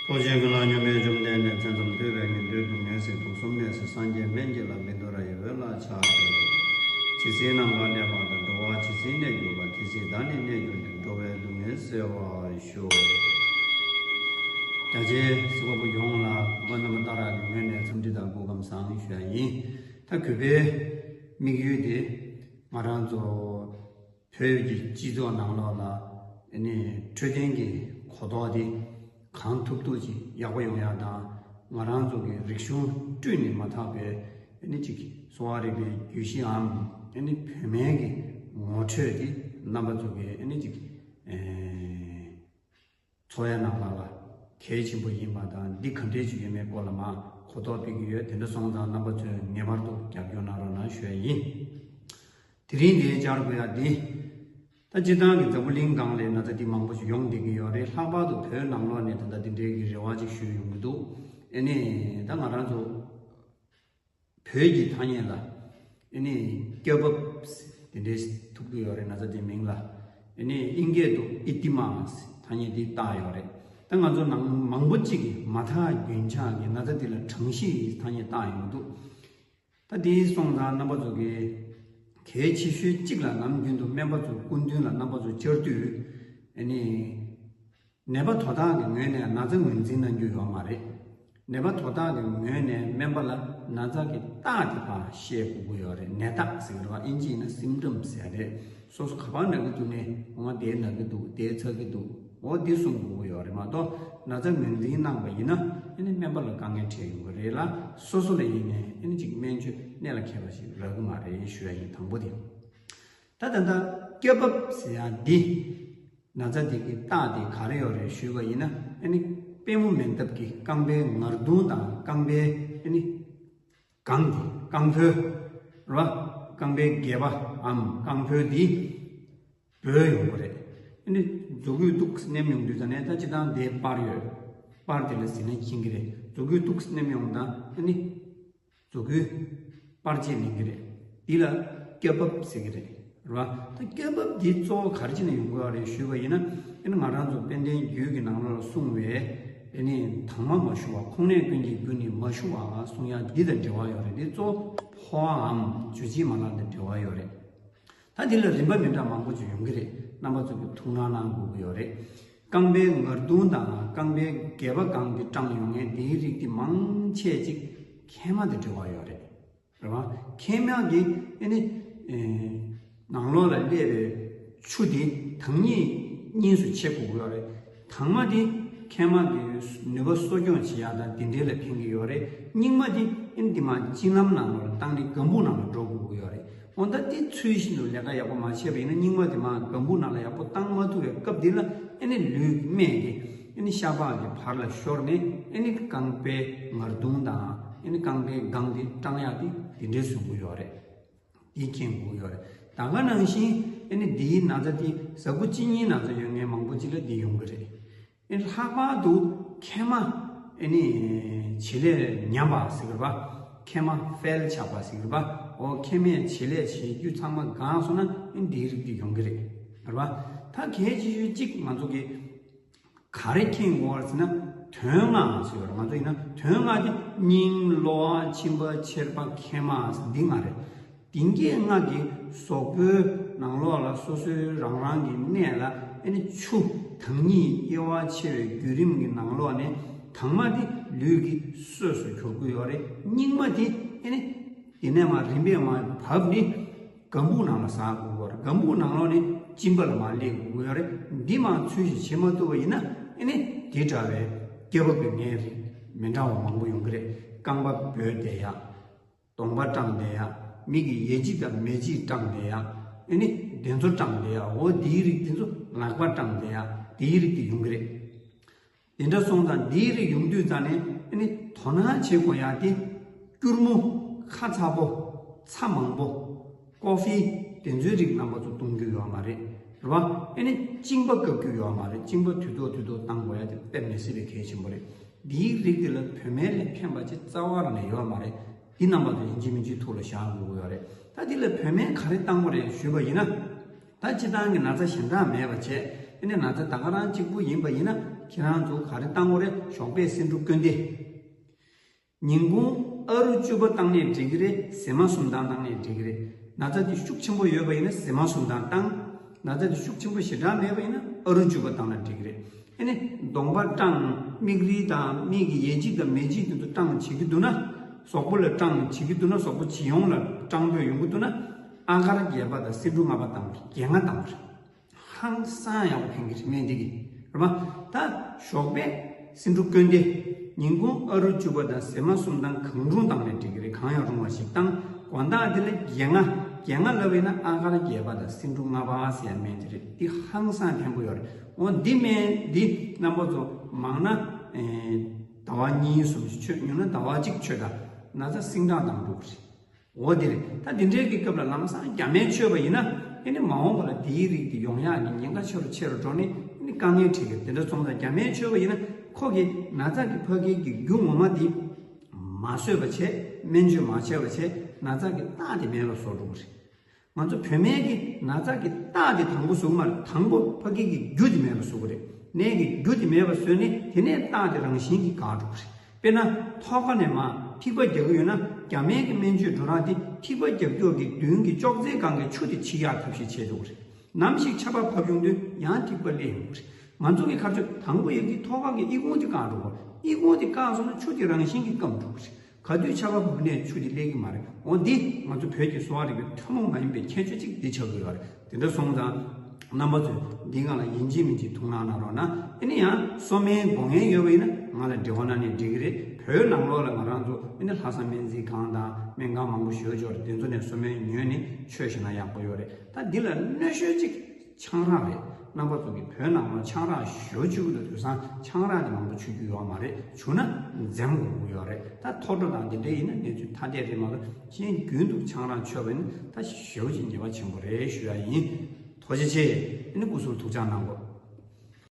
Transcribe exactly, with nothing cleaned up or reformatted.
རྟོག་བཅས་ཀུན་ལ་སྙོམས་པའི་བཅོམ་ལྡན་འདས། མཚན་ཙམ་ཐོས་པས་ངན་འགྲོའི་སྡུག་བསྔལ་སེལ། དུག་གསུམ་ནད་སེལ་སངས་རྒྱས་སྨན་གྱི་བླ། བཻ་ཌཱུརྱ་ཡི་འོད་ལ་ཕྱག་འཚལ་ལོ། ཇི་སྲིད་ནམ་མཁའ་གནས་པ་དང་། འགྲོ་བ་ཇི་སྲིད་གནས་གྱུར་པ། དེ་སྲིད་བདག་ནི་གནས་གྱུར་ནས། འགྲོ་བའི་སྡུག་བསྔལ་སེལ་བར་ཤོག། རྒྱ་ཆེའི་གཟིགས་པ་པོ་ཡོངས་ལ་གུས་པ་རྣམ་པ་ལྟར་གྱི་ངོས་ནས་འཚམས་འདྲི་དང་སྐུ་ཁམས་བཟང་ཞུ་ཡ་ཡིན། ད་གུས་པའི་དམིགས་ཡུལ་དེ་ང་རང་ཚོ་བོད་ཀྱི་སྤྱི་ཚོགས་ནང་ལོགས་ལ་ཨ་ནི་འཕྲོད་བསྟེན་གྱི་གོ་རྟོགས་དེ་གང་ཐུབ་ཐུབ་ཅིག་ཡག་པོ་ཡོང་ཡག་དང་། ང་རང་ཚོ་གི་རིག་གཞུང་བཀྲུས་ནས་མ་ཐག་པའི་ཨ་ནི་ཅིག་གསོ་བ་རིག་པའི་རྒྱུད་བཞིའམ་ཨ་ནི་བོད་སྨན་གྱི་ངོ་འཕྲོད་དེ་རྣམ་པ་ཚོ་གི་ཨ་ནི་ཅིག་ཨེ་འཚོ་བའི་ནང་ལ་ལ་གལ་ཆེན་པོ་ཡིན་པ་དང་། འདི་ག་འདྲས་ཅིག་ཡོད་མེད་སྐོར་ལ་མ་གོ་རྟོགས་སྤེལ་གྱི་ཡོད། དེ་འདྲ་སོང་ཙང་རྣམ་པ་ཚོས་ངེས་པར་དུ་རྒྱབ་སྐྱོར་གནང་རོགས་གནང་ཞུ་ཡ་ཡིན། དེ་རིང་འདིའི་བཅར་དགོས་ཡ་འདི། ད་སྤྱིར་བཏང་གི་འཛམ་བུ་གླིང་སྒང་ལ་ན་ཚ་འདི་མང་པོ་ཞིག་ཡོང་བསྡད་ཀྱི་ཡོད་རེད། ལྷག་པར་དུ་བོད་ནང་ལོགས་ནས་ད་ལྟ་འདི་འདྲའི་གི་རེ་བ་ཅིག་ཞུས་ཡོང་གི་འདུག། ཨེ་ནས་ད་ང་རང་ཚོ་བོད་ཀྱི་ཐ་སྙད་ལ་ཨེ་ནས་སྐྱ་བབས་དེ་འདྲའི་ཐུག་གི་ཡོད་རེད། ན་ཚ་འདི་མིང་ལ་ཨེ་ནས་ཨིན་སྐད་དུ་ཨི་ཏི་མ་ཐ་སྙད་འདི་བཏགས་ཡོད་རེད། ད་ང་ཚོ་ནང་མང་པོ་ཅིག་གིས་མ་ཐག་རྒྱུན་ཆགས་ཀྱི་ན་ཚ་འདི་ལ་གྲང་ཤིས་ཐ་སྙད་བཏགས་ཡོང་གི་འདུག། ད་དེ་སོང་ཙང་རྣམ་པ་ཚོ་གི་གལ་ཆེ་ཤོས་གཅིག་ལ་ནམ་རྒྱུན་དུ་སྨན་པ་ཚོའི་སྐུ་མདུན་ལ་རྣམ་པ་ཚོ་བཅར་དུས། ཨ་ནི་ནད་པ་དོ་བདག་གི་ངོས་ནས་ན་ཚ་ངོས་འཛིན་གནང་རྒྱུ་ཡོད་མ་རེད། ནད་པ་དོ་བདག་གི་ངོས་ནས་སྨན་པ་ལ་ན་ཚ་གི་རྟགས་དེ་ཕར་བཤད་དགོས་ཀྱི་ཡོད་རེད། ནད་རྟགས་ཟེར་གྱི་རེད་བ། ཨིན་ཇི་ཡིན་ན་སིམ་ཊམ་ཟེར་རེད། སོ་སོ་ག་པར་ན་གི་འདུག་ནས། འོ་ང་དེ་ན་གི་འདུག། དེ་ཚ་གི་འདུག། འོ་འདི་གསུང་དགོས་ཀྱི་ཡོད་རེད་མ་གཏོགས། ན་ཚ་ངོས་འཛིན་གནང་བ་ཡིན་ན་ཨ་ནི་སྨན་པ་ལ་དཀའ་ངལ་འཕྲད་ཡོང་གི་རེད་ལ། སོ་སོ་ལ་ཡིན་ནའི་ཨ་ནི་ཅིག་སྨན་བཅོས་གནད་ལ་འཁེལ་བ་ཞིག་རག་གི་མ་རེད་ཞུ་ཡ་ཡིན། དང་པོ་དེ། ད་ད་ལྟ་སྐྱ་བབས་ཟེར་ཡ་འདི་ན་ཚ་འདི་གི་རྟགས་དེ་ག་རེ་ཡོད་རེད་ཞུས་པ་ཡིན་ན། ཨ་ནི་པུས་མོ་མེ་འདབས་ཀྱི་རྐང་པའི་ངར་གདོང་དང་། རྐང་པའི་ཨ་ནི་སྒང་དེ། རྐང་ཕོ་ར། རྐང་པའི་སྒལ་པའམ་རྐང་ཕོ་འདི་སྦོས་ཡོང་གི་རེད། ཨ་ནི་མཛུ་གུས་ཏོག་ཙམ་མནན་ཡོང་དུས་ཙ་ནས། ད་སྤྱིར་བཏང་དེ་པར་ཡོད། པར་དེ་ལ་གཟིགས་ན་མཁྱེན་གྱི་རེད། མཛུ་གུས་ཏོག་ཙམ་མནན་ཡོང་དང་། ཨ་ནི་མཛུ་གུའི་པར་ཆས་ལེན་གྱི་རེད། འདི་ལ་སྐྱ་བབས་ཟེར་གྱི་རེད། རེད་བ། ད་སྐྱ་བབས་འདི་གཙོ་བོ་ག་རེ་བྱས་ནས་ཡོང་གི་ཡོད་རེད་ཞུས་པ་ཡིན་ན། ཨ་ནི་ང་རང་ཚོ་དཔལ་ལྡན་རྒྱུད་ཀྱི་ནང་ལོགས་ལ་གསུངས་པའི་ཨ་ནི་དྭངས་མ་མ་ཞུ་བ། ཁོང་ནས་ཀུན་གྱི་རྒྱུ་ནི་མ་ཞུ་བ་གསུང་ཡ་འདི་དང་འབྲེལ་བ་ཡོད་རེད། འདི་གཙོ་བོ་ཕོ་བའམ་འཇུ་བྱེད་མ་ལག་དང་འབྲེལ་བ་ཡོད་རེད། ད་འདི་ལ་རིམ་པ་མི་འདྲ་མང་པོ་ཅིག་ཡོང་གི་རེད། རྣམ་པ་ཚོ་གིས་ཐུགས་སྣང་གནང་དགོས་ཀྱི་ཡོད་རེད། རྐང་པའི་ངར་གདོང་དང་རྐང་པའི་སྒལ་པ་སྒང་གི་སྐྲངས་ཡོང་མཁན་འདིའི་རིགས་འདི་མང་ཆེ་ཅིག་མཁལ་མ་དང་འབྲེལ་བ་ཡོད་རེད། རེད་བ། མཁལ་མ་གི་ཨ་ནི་ཨེ་ནང་ལོགས་ལ་སླེབས་པའི་ཆུ་དེ་དྭངས་སྙིགས་གཉིས་སུ་ཕྱེ་དགོས་ཀྱི་ཡོད་རེད། དྭངས་མ་དེ་མཁལ་མ་གི་ནུས་པ་གསོ་སྐྱོང་བྱེད་ཡག་དང་དེ་འདྲའི་ལ་ཕན་གྱི་ཡོད་རེད། སྙིགས་མ་དེ་ཨ་ནི་དེ་མར་གཅིན་ལམ་ནང་ལོགས་ལ་བཏང་ནས་སྒམ་པོ་ནང་ལ་འགྲོ་དགོས་ཀྱི་ཡོད་རེད། འོ་ད་དེ་ཚུལ་བཞིན་དུ་ལས་ཀ་ཡག་པོ་མ་བྱས་པ་ཡིན་ན། སྙིགས་མ་དེ་མར་སྒམ་པོ་ནང་ལ་ཡག་པོ་བཏང་མ་ཐུབ་པའི་སྐབས་འདི་ལ་ཨ་ནི་ལུས་སྨད་དེ་ཨ་ནི་ཤ་པགས་ཀྱི་བར་ལ་ཤོར་ནས། ཨ་ནི་རྐང་པའི་ངར་གདོང་དང་ཨ་ནི་རྐང་པའི་སྒང་དེ་སྐྲངས་ཡག་དེ་དེ་འདྲའི་བཟོ་གི་ཡོད་རེད། དེ་མཁྱེན་དགོས་ཀྱི་ཡོད་རེད། ད་ག་ནང་བཞིན་ཨ་ནི་འདིའི་ན་ཚ་དེ་ཟ་ཁུ་གཅིན་སྙི་ན་ཚ་ཡོད་མཁན་མང་པོ་ཅིག་ལ་འདི་ཡོང་གི་རེད། ཨ་ནི་ལྷག་པར་དུ་མཁལ་མ་ཨ་ནི་བྱེད་ལས་ཉམས་པ་ཟེར་གྱི་རེད་པ། མཁལ་མ་ཧྥལ་ཆགས་པ་ཟེར་གྱི་རེད་པ། འོ་མཁལ་མས་བྱེད་ལས་བྱེད་རྒྱུ་ཚང་མ་འགག་སོང་ན་ཨ་ནི་འདིའི་རིགས་དེ་ཡོང་གི་རེད། རེད་པ། ད་གལ་ཆེ་ཤོས་གཅིག་ང་ཚོ་གི་ག་རེ་མཁྱེན་དགོས་པ་རེད་ཟེར་ན། དོན་ལྔ་ཟེར་བ་རེད། ང་ཚོ་ཡིན་ན་དོན་ལྔ་དེ་སྙིང་གློ་བ་མཆིན་པ་མཆེར་པ་མཁལ་མ་འདི་ལྔ་རེད། འདི་གའི་ལྔ་གིས་གཟུགས་པོའི་ནང་ལོགས་ལ་སོ་སོའི་རང་རང་གི་གནས་ལ་ཨ་ནི་ཆུ་དྭངས་སྙིགས་དབྱེ་བ་ཕྱེ་བའི་བརྒྱུད་རིམ་གྱི་ནང་ལོགས་ནས་དྭངས་མ་དེ་ལུས་ཀྱི་གསོས་སུ་གྱུར་གྱི་ཡོད་རེད། སྙིགས་མ་དེ་ཨ་ནི་དེ་ནས་མར་རིམ་པས་མར་བབས་ནས་སྒམ་པོ་ནང་ལ་ཟག་དགོས་པ་རེད། སྒམ་པོ་ནང་ལོགས་ནས་གཅིན་པ་ལ་མར་སླེབས་དགོས་ཀྱི་ཡོད་རེད། འདི་མར་ཚུལ་བཞིན་བྱེད་མ་ཐུབ་པ་ཡིན་ན་ཨ་ནི་དེ་འདྲ་བའི་སྐྱ་བབས་ཀྱི་ནད་རིགས་མི་འདྲ་བ་མང་པོ་ཡོང་གི་རེད། རྐང་པ་སྦོས་བསྡད་ཡག། གདོང་པ་སྐྲངས་བསྡད་ཡག། མིག་གི་ཡ་གཅིག་དང་མ་གཅིག་སྐྲངས་བསྡད་ཡག། ཨ་ནི་དེ་ཚོ་སྐྲངས་བསྡད་ཡག། འོ་དེའི་རིགས་དེ་ཚོ། ལག་པ་སྐྲངས་བསྡད་ཡག། དེའི་རིགས་དེ་ཡོང་གི་རེད། དེ་འདྲ་སོང་ཙང་དེའི་རིགས་ཡོང་དུས་ཙ་ནས་ཨ་ནི་དོ་སྣང་བྱེད་དགོས་ཡག་དེ། སྐྱུར་མོ་ཁ་ཚ་པོ། ཚྭ་མང་པོ། ཀོ་ཧྥི། དེ་ཚོའི་རིགས་རྣམ་པ་ཚོ་གཏོང་རྒྱུ་ཡོད་མ་རེད། རེད་བ། ཨ་ནི་གཅིན་པ་བཀབ་རྒྱུ་ཡོད་མ་རེད། གཅིན་པ་དུས་ཐོག་དུས་ཐོག་བཏང་དགོས་ཡག་དེ་དཔེ་མི་སྲིད་པའི་གལ་ཆེན་པོ་རེད། འདིའི་རིགས་དེ་ལ་བོད་སྨན་ལས་ཕན་པ་ཅིག་རྩ་བ་ནས་ཡོད་མ་རེད། འདི་རྣམ་པ་ཚོ་ཡིན་གཅིག་མིན་གཅིག་ཐུགས་ལ་བཞག་དགོས་ཀྱི་ཡོད་རེད། ད་འདི་ལ་བོད་སྨན་ག་རེ་བཏང་དགོས་རེད་ཞུས་པ་ཡིན་ན། ད་སྤྱིར་བཏང་གི་ན་ཚ་གཞན་དག་མེད་པ་བྱས། ཨ་ནི་ན་ཚ་ད་ག་རང་གཅིག་པུ་ཡིན་པ་ཡིན་ན། ཁྱེད་རང་ཚོ་ག་རེ་བཏང་དགོས་རེད། ཞོགས་པའི་སེ་འབྲུ་སྐྱོན་ཏེ། ཉིན་གུང་ཨ་རུ་བཅུ་པ་བཏང་ནས་འགྲིག་གི་རེད། གཟེ་མ་གསུམ་བཏང་བཏང་ནས་འགྲིག་གི་རེད། ན་ཚ་དེ་ཤུགས་ཆེན་པོ་ཡོད་པ་ཡིན་ན་གཟེ་མ་གསུམ་བཏང་བཏང་། ན་ཚ་དེ་ཤུགས་ཆེན་པོ་ཞེ་དྲག་མེད་པ་ཡིན་ན་ཨ་རུ་བཅུ་པ་བཏང་ན་འགྲིག་གི་རེད། ཨ་ནི་གདོང་པ་སྐྲངས། མིག་རིལ་དང་མིག་གི་ཡས་འགྱིག་དང་མེ་འགྱིག་དེ་ཚོ་སྐྲངས་བྱེད་ཀྱི་འདུག་ན། གཟུགས་པོ་ལ་སྐྲངས་བྱེད་ཀྱི་འདུག་ན། གཟུགས་པོ་ལྗིད་ཡོངས་ལ་སྐྲངས་འདོད་ཡོང་གི་འདུག་ན། ཨ་གར་བརྒྱད་པ་དང་སེ་འབྲུ་ལྔ་པ་བཏང་བ་རེད། བརྒྱད་ལྔ་བཏང་བ་རེད། ཧང་སང་ཡག་པོ་ཕན་གྱི་རེད། སྨན་འདི་གིས་རེད་པ། ད་ཞོགས་པའི་སེ་འབྲུ་སྐྱོན་ཏེ། ཉིན་གུང་ཨ་རུ་བཅུ་པ་དང་གཟེ་མ་གསུམ་བཏང་། གང་རུང་བཏང་ནས་འགྲིག་གི་རེད། གང་ཡང་རུང་བ་ཞིག་བཏང་། དགོང་དག་དེ་ལ་བརྒྱད་ལྔ། བརྒྱད་ལྔ་ལབ་པ་ཡིན་ན་ཨ་གར་བརྒྱད་པ་དང་སེ་འབྲུ་ལྔ་པ་ཟེར་ཡ་སྨན་དེ་རེད། འདི་ཧང་སང་ཕན་པོ་ཡོད་རེད། འོ་འདི་སྨན་འདི་རྣམ་པ་ཚོ་མང་ན་ཟླ་བ་གཉིས་གསུམ་ཞིག་མཆོད། ཉུང་ན་ཟླ་བ་གཅིག་མཆོད་དང་། ན་ཚ་སིང་དྲག་བཏང་འགྲོ་གི་རེད། འོ་དེ་རེད། ད་འདི་འདྲའི་གི་སྐབས་ལ་ལམ་སང་རྒྱ་སྨན་མཆོད་པ་ཡིན་ན། ཨ་ནི་མ་འོངས་པ་ལ་དེའི་རིགས་དེ་ཡོང་ཡག་གི་ཉེན་ཁ་ཆེ་རུ་ཆེ་རུ་འགྲོ་ནས། ཨ་ནི་དཀའ་ངལ་འཕྲད་ཀྱི་རེད། དེ་འདྲ་སོང་ཙང་རྒྱ་སྨན་མཆོད་པ་ཡིན་ན་ཁོ་གི་ན་ཚ་གི་ཕ་གི་གི་རྒྱུ་ངོ་མ་དེ་མ་བཟོད་པ་བྱས། སྨན་བཅོས་མ་བྱས་པ་བྱས། ན་ཚ་གི་རྟགས་དེ་མེད་པ་བཟོ་འགྲོ་གི་རེད། ང་ཚོ་བོད་སྨན་གྱི་ན་ཚ་གི་རྟགས་དེ་དང་པོ་བཟོ་གི་མ་རེད། དང་པོ་ཕ་གི་གི་རྒྱུ་དེ་མེད་པ་བཟོ་གི་རེད། ནད་ཀྱི་རྒྱུ་དེ་མེད་པ་བཟོས་ནས་དེ་ནས་རྟགས་དེ་རང་བཞིན་གྱིས་འགག་འགྲོ་གི་རེད། དཔེར་ན་ཐོད་རྒལ་ནས་མར་ཐིགས་པ་རྒྱག་གི་ཡོད་ན། རྒྱ་སྨན་གྱི་སྨན་བཅོས་འགྲོ་སྟངས་དེ་ཐིགས་པ་རྒྱག་ཕྱོགས་ཀྱི་མདུན་གྱི་ཅོག་ཙེའི་སྒང་གི་ཆུ་དེ་ཕྱིས་ཡག་ཐབས་ཤེས་བྱེད་འགྲོ་གི་རེད། ནམ་ཞིག་ཆར་པ་བབས་ཡོང་དུས་ཡང་ཐིགས་པ་སླེབས་ཡོང་གི་རེད། ང་ཚོ་གི་ཁ་ཆུ་དང་པོ་ཡོད་ཀྱི་ཐོད་རྒལ་གྱི་ཨི་ཁུང་དེ་བཀག་འགྲོ་གི་རེད། ཨི་ཁུང་དེ་བཀག་སོང་ན་ཆུ་དེ་རང་བཞིན་གྱིས་སྐམ་འགྲོ་གི་རེད། ག་དུས་ཆར་པ་བབས་ནས་ཆུ་དེ་སླེབས་ཀྱི་མ་རེད། འོ་འདི་ང་ཚོ་བོད་ཀྱི་གསོ་བ་རིག་པའི་ཐུན་མོང་མ་ཡིན་པའི་ཁྱད་ཆོས་གཅིག་འདི་ཆགས་ཀྱི་ཡོད་རེད། དེ་འདྲ་སོང་ཙང་རྣམ་པ་ཚོས་འདི་སྒང་ལ་ཡིན་གཅིག་མིན་གཅིག་ཐུགས་སྣང་གནང་རོགས་གནང་། ཨ་ནི་ཡང་གསོ་སྨན་དགོས་མཁན་ཡོད་པ་ཡིན་ན་ང་ལ་འབྲེལ་བ་གནང་ནས་འགྲིག་གི་རེད། བོད་ནང་ལོགས་ལ་ང་རང་ཚོ་ཨ་ནི་ལྷ་ས་སྨན་རྩིས་ཁང་དང་སྨན་ཁང་མང་པོ་ཞེ་པོ་ཅིག་ཡོད་རེད། དེ་ཚོ་ནས་གསོ་སྨན་ཉོས་ནས་མཆོད་ཤེས་ན་ཡག་པོ་ཡོད་རེད། ད་འདི་ལ་གནོད་ཤོས་གཅིག་ཆང་རག་རེད། རྣམ་པ་ཚོ་གི་བོད་ནང་ལ་ཆང་རག་ཞེ་པོ་ཅིག་འདུག་དེང་སང་ཆང་རག་དེ་མང་པོ་མཆོད་རྒྱུ་ཡོད་མ་རེད། བྱུང་ན་འཛེམ་དགོས་ཀྱི་ཡོད་རེད། ད་ཐོ་སྒྲ་དང་དེ་འདྲ་ཡིན་ན་གནས་ཚུལ་ཐ་དད་རེད་མ་གཏོགས། གཞན་རྒྱུན་དུ་ཆང་རག་མཆོད་པ་ཡིན་ན་ད་ཞེ་པོ་ཅིག་ཉེས་པ་ཆེན་པོ་རེད་ཞུ་ཡ་ཡིན། ཐུགས་རྗེ་ཆེ། ཨ་ནི་སྐུ་གཟུགས་ཐུགས་ཅག་གནང་དགོས།